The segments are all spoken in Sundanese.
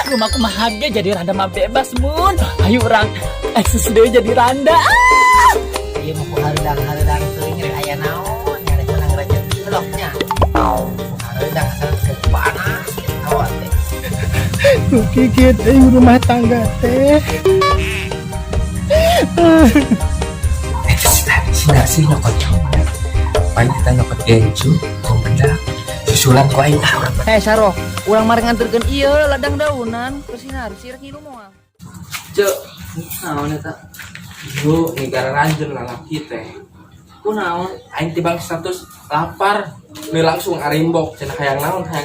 Rumah kumaha ge jadi randa mah bebas, Mun. Ayo urang eksis deui jadi randa. Ah! Ieu mah ku hareudang-hareudang teuing rek aya naon, nya rek menang rezeki bloknya. Ku hareudang asal ke panas hawa teh. Gigit euy rumah tangga teh. Eta si Narsi nyokot mana? Paling kita nyokot gencu, bedak, susulan ku aing ah urang. Eh Saro, urang mari nganterkeun ieu ladang daunan ke si Narsi rek ngilu moal. Cek, Naon eta? Yo, negara ranjen lalaki teh. Kunaon? Aing tibang status lapar, nih langsung arimbok, cenah hayang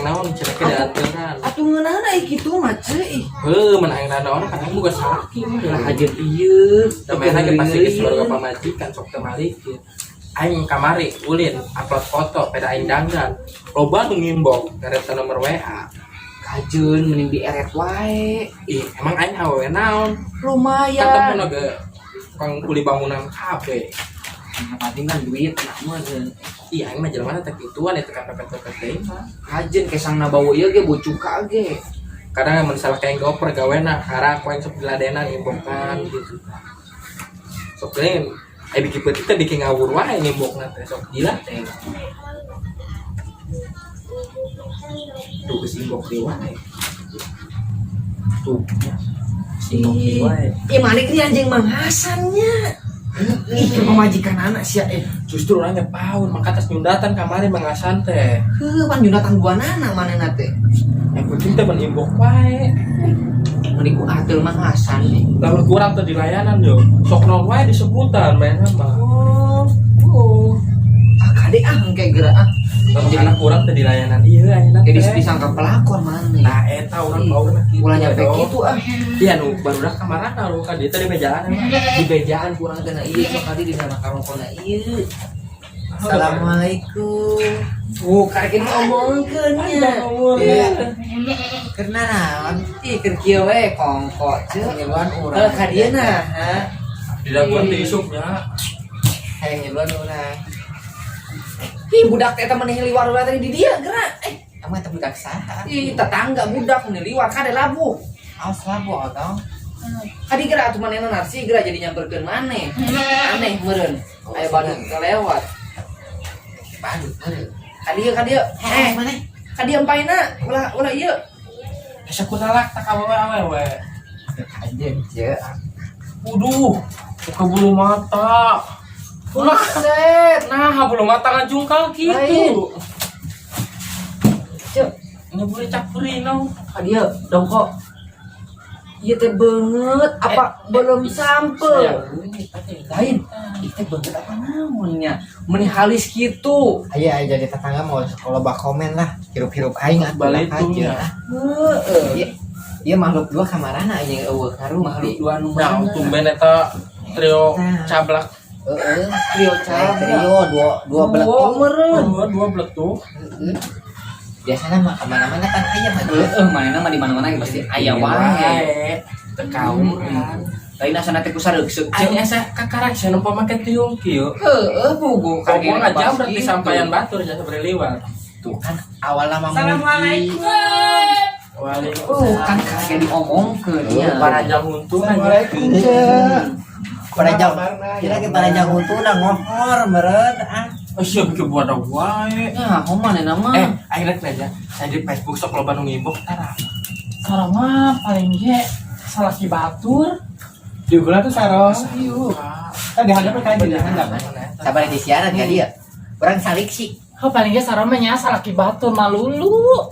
naon, cenah ke dianteran. Atuh ngeunahna ai kitu mah ceu ih. Heuh, mun aing naon kan aing boga salaki mah. Lah hajeun ieu. Da mainna ge pasti geus baru pamajikan sok teu malikeun. Aing kamari ulin upload foto pada aing dangdan. Loba nu ngimbok ngareta nomor WA. Kajeun mending dieret wae. Ih, emang aing awewe naon? Kan Lumayan. temen ge tukang kuli bangunan kabeh. Yang penting kan duit nah mah zeun. Ih, aing mah jelema teh kituan itu kan pepet-pepet deui mah. Kajeun kesangna bawa ieu ge bocuka ge. Kadang mun salah kayak goper gawena hara ku aing sok diladenan ngimbokan gitu. Sok geuning ai bikin peuting teh bikin ngawur wae ngimbokna teh sok gila teh. Tuh geus imbok deui wae. Tuh. Geus imbok deui wae. Ih malik nih anjing Mang Hasan nya. Ih ke pamajikan anak sia eh. Justru orangnya paun maka atas nyundatan kamari Mang Hasan teh. Heuh pan nyundatan buanana manehna teh. Yang penting teh mun imbok wae. Mending ku ateul Mang Hasan nih. Lamun kurang teh di layanan yo. Sok naon wae disebutan mainna mah. Oh. Oh. Ah kade ah engke geura ah. Lamun anak kurang teh di layanan ieu ayeuna Kayak teh. disangka pelakor mana. Nah, eta urang baurna kitu. Ulah nyampe dong. kitu ah. Iya nu barudak kamarana lu ka dieu teh di bejaan emang. Di bejaan kurang kena ieu sok kadi dina makarongkona ieu. Assalamualaikum. Karek ini omongkeun nya. Iya. Keur naon? Ih keur kieu we kongko ceu. Ngiluan urang. Heuh ka dieu nah ha. Di daguan teh isuknya. Hayang ngiluan urang. Ih budak teh eta maneh liwar ulah tadi di dia gerak. Eh Emang eta budak saha? ih tetangga budak maneh liwar kade labuh. Awas labu otong. Kadi gerak atuh manehna narsi gerak jadi nyamperkeun maneh. Aneh meureun. Aya badut kelewat. Badut meureun. Ka dieu ka dieu. Eh, Eh, maneh? ka dieu empaina ulah ulah ieu. Asa kunalak tak awewe awewe. Anjeun ceu. Waduh, buka bulu mata. Buset. Nah, bulu mata ngajungkal Lain. gitu. Ceu, Ini boleh capurino. ka dieu dongkok. Ieu teh beungeut apa belum sampai? Lain, ieu teh beungeut apa naonnya? Meni halis kitu. Aya aya jadi tetangga mau loba komen lah, hirup-hirup aing atuh lah Balitungnya. aja. Heeh. Iya, iya makhluk dua kamarana aja eueuh ngaruh Makhluk dua nu Nah, mana? tumben eta trio cablak. Heeh. Trio Lain cablak. trio dua dua Dua beletung. meureun. Dua dua beletuk. Heeh. Biasanya mah kemana-mana kan aya mah. Heeh, manehna mah di mana-mana pasti aya wae. Wae. Tekauran. Lain asana teh ku sareukseup Aing asa kakarak sia nempo make tiung kieu. Heeh, bugu Ngomong aja berarti sampaian batur jasa beri liwat. Tuh kan awal lama Assalamualaikum. Oh, kan kakek diomongkeun nya. Paranjang untung aja. Assalamualaikum, Cek. Pada jauh. Kira ke pada jauh tuh udah ngohor meureun ah. Oh sia bikin buat wae. Ya, oh manehna mah. Eh, aing rek nanya, saya di Facebook sok loba nu ngimbok tara. Saro mah paling ge salaki batur. Di gula tuh Saro. Kan dihadap kan di hadap. Sabar di siaran ka dia. Urang salik sih. Oh, paling ge Saro mah nya salaki batur malulu.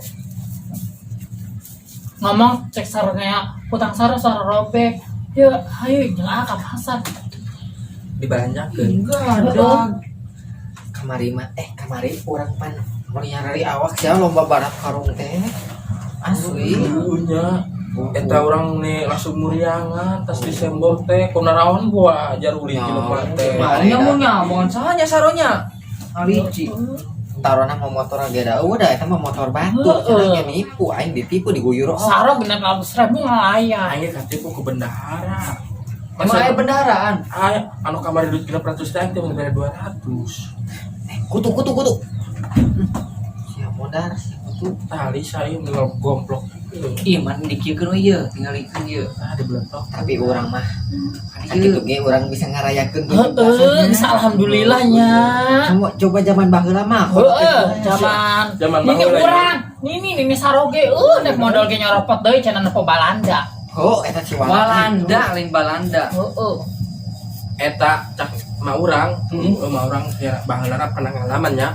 Ngomong cek sarona hutang Saro Saro robek. Ya, ayo jeung ah ka pasar. Dibelanjakeun. Enggak ada. Kamari mah eh kamari urang pan mau nyari awak sia lomba barat karung teh. Asli. Nya. Eta urang nih langsung muriangan tas Desember teh kunaraon gua ajar uli di lemah teh. Nya mau nyabon sahanya saronya. Alici. Tarona mau motor ge da udah eta mah motor batu cenah ge nipu aing ditipu diguyur oh. Saro 600.000 ngalayang. Aing katipu ke bendahara. Emang aya bendaharaan? Aya anu kamari duit 600 teh teh mere 200. Kutu kutu kutu. Sia modar sia kutu. Tali saya meninggal gomplok. Ih, man dikieukeun we ieu, tingalikeun ieu. Ah, dibelentok. Tapi urang mah Ieu. sakitu ge urang bisa ngarayakeun Heeh, 17-an. alhamdulillah nya. Cuma coba zaman baheula mah. Heeh, zaman Zaman ini baheula, ya. urang, ini ini saroge, nek modal ge nyoropot deui cenah nepo Balanda. Oh, eta si Walanda. Walanda lain Balanda. Heeh. Eta cak ma urang, ma urang ya baheulana pernah ngalaman nya.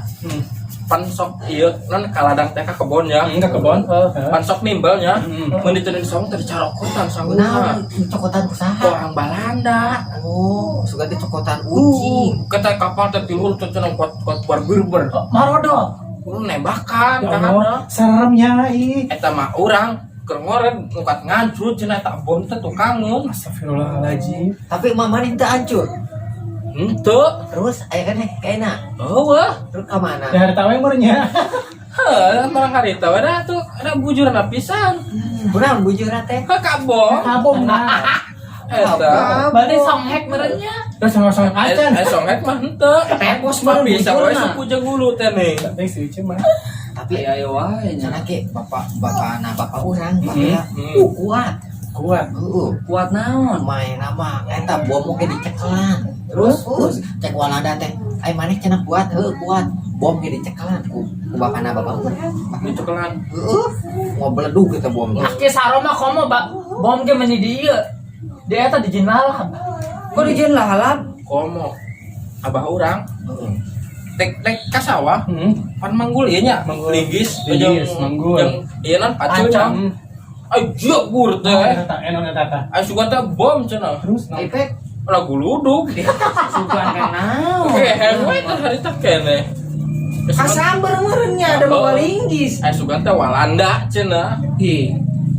Pan sok ieu non kaladang teh ka kebon ya. Ka kebon. Pan sok nimbel nya. Hmm. Mun diteun saung teh dicarokotan sangguna. Naon cokotan kusaha? Orang Balanda. Oh, suka teh cokotan ucing. Kata kapal teh tiluhur teh cenah kuat kuat bar berber. Marodo. Urang nembakan Ya ka Allah, handap. seremnya ih. Eta mah urang keur ngored ngukat ngancur cenah eta bom teh tukangeun. Astagfirullahaladzim. Tapi mama ini teu hancur. Henteu. Terus aya kan kayakna. Eueuh. Terus ka mana? Ya harta we meureunnya. Heuh, marang harita we dah tuh ada bujuran pisan. Kurang bujurna teh. Heuh ka bom. Kabom nah. Eta. Berarti songhek merenya. Terus sama-sama acan. Eh songhek mah henteu. Tepos Mah mah bisa we bujurna. suku jeung hulu teh nih. Penting sih cuma. Tapi Ayo ayo wae nya. cenah ge bapak bapak anak bapak urang bapak ya. Hmm. Kuat. Kuat. Heeh. Kuat naon? Main nama eta bom oge dicekelan. Terus terus cek Walanda teh. Ai maneh cenah kuat, heuh kuat. Bom ge dicekelan ku ku bapana bapak urang. Dicekelan. Heeh. Ngobeledug eta bom teh. Aki saroma komo ba bom ge meni di ieu. Dia eta dijin lalap. Kok dijieun lalap? Komo. Abah urang Heeh. tek tek ka sawah pan manggul ieu nya, Manggul. Linggis, Linggis, jeung- manggul. jeung ieu nan pacul nya. Hmm. Ay jegur teh. Eta enon eta tah. Ay sugan teh bom cenah. Terus Ai pek Lagu ludug. sugan kan naon? Oke, we teh harita keneh. Kasamber meureun nya ada bawa linggis. Ay sugan teh Walanda cenah. Ih,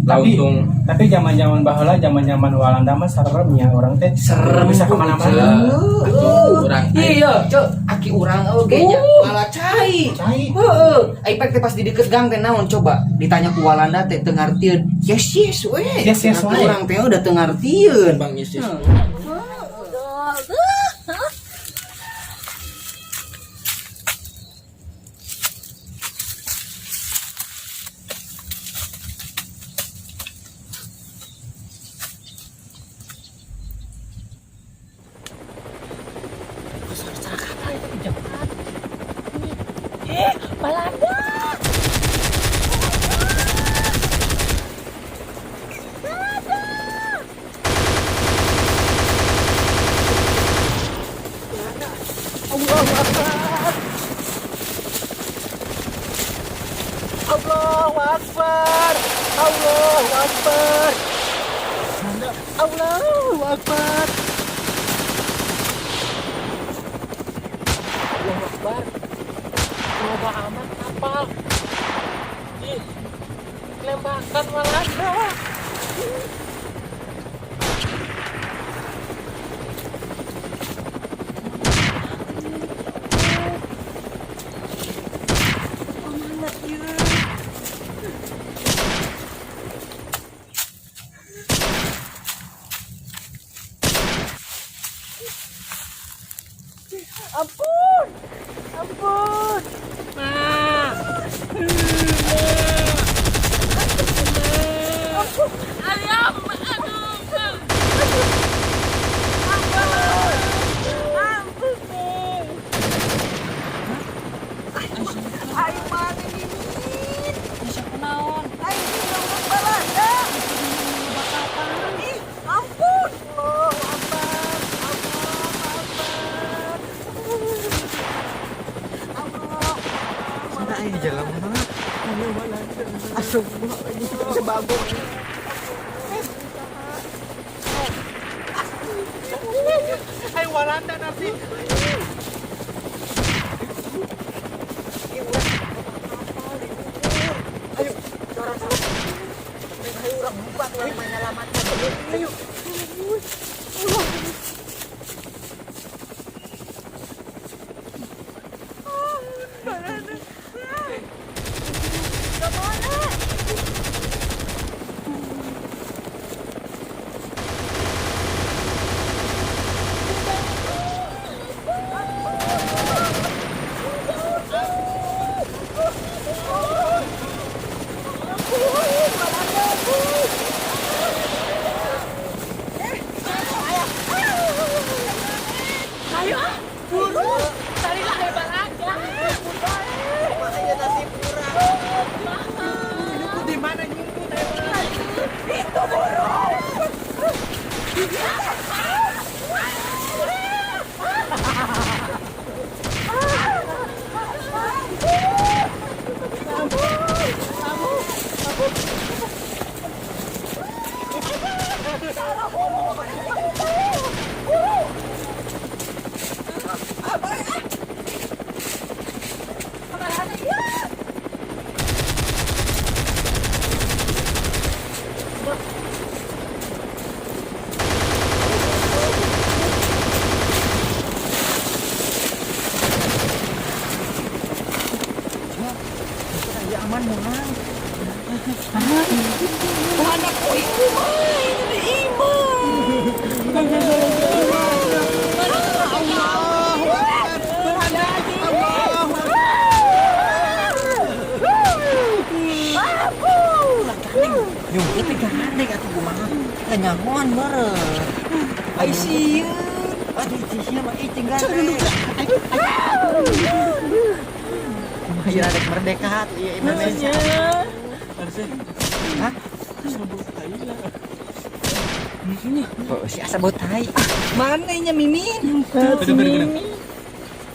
Langsung Tapi zaman-zaman baheula, zaman-zaman Walanda mah seremnya orang teh Serem bisa kemana-mana. Atuh, urang. Iya, cek aki urang oge nya malah cai. Cai. Heeh, ai pek teh pas di deket gang teh naon coba ditanya ku Walanda teh teu ngartieun. Yes yes we. Yes, yes, Aki we. urang teh udah teu ngartieun. Bang Yesus. Balanda. Allahu Akbar. Allahu Akbar. Allahu Akbar. Allahu Akbar. Loba amat kapal. Ih, lembakan Walanda. Sana aing jelema. Astagfirullahaladzim, sebabon. Hai Walanda nanti. Ampun, Nyumput teh gandeng atuh kumaha. Kanyahoan meureun. Ai sieun. Aduh sieun mah icing gandeng. Kumaha ieu rek merdeka atuh ieu Indonesia. Hah? Oh, si asa bau tai. Mana nya Mimin?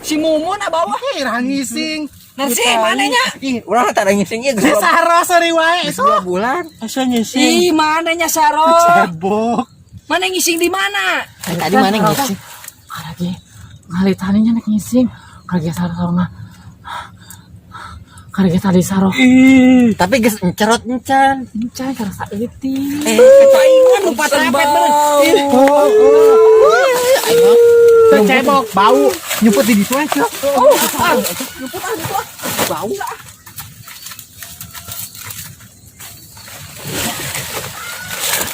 Si Mumun abawa. Eh, ngising. Narsi, mana nya? Ih, urang tara ngising ieu geus Saro sari wae. 2 bulan. Asa ngising. Ih, mana nya Saro? Cebok. Mana ngising di mana? Tadi mana ngising? Karagi ngalitani nya nek ngising. Karagi saro mah. Karagi tadi saro. Tapi geus encerot encan. Encan karena saeutik. Eh, kecaingan lupa terapet bener. Cebok bau. Nyumput di ditu aja. Bau.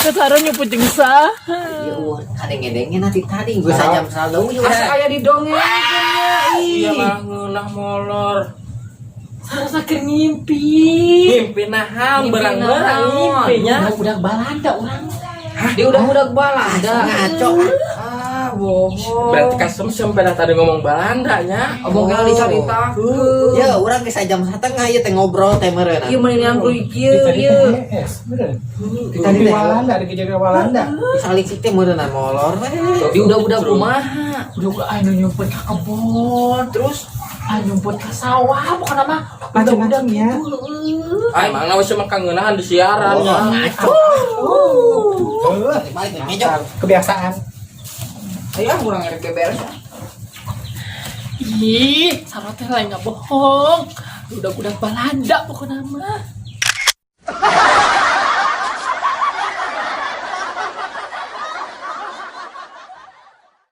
Saro nyumput jeung saha. Ya eueuh, kadeng-gedengnya nanti tadi geus sajam selalu Asa udah. aya didongengkeun nya. Iya Ih. mah ngeunah molor. Saro sakit ngimpi. Mimpi nahan Mimpi berang-berang naon. mimpinya. Udah Balanda urang. Di udah-udah Balanda. Ngaco. Ah, bohong. Berarti kasem pada tadi ngomong Balanda nya. Omongnya dicaritakeun. Ya, urang geus sajam satengah ieu teh ngobrol teh meureun. Ieu mah yang kieu ieu. Bener. Tadi Di teh Walanda, di kejadian Walanda. saling sih teh meureunna molor we. Di udah-udah kumaha. Udah ayo nyumput ka kebon. Terus Ayo nyumput ka sawah bukan nama. Macam-macam ya. Ah, emang wis mah kangenahan di siaran Oh, ya. ngaco. Balik ngejok. Kebiasaan. ayo ah urang rek beberes. Ih, Saro teh lain nggak bohong. Udah-udah Balanda pokoknya mah.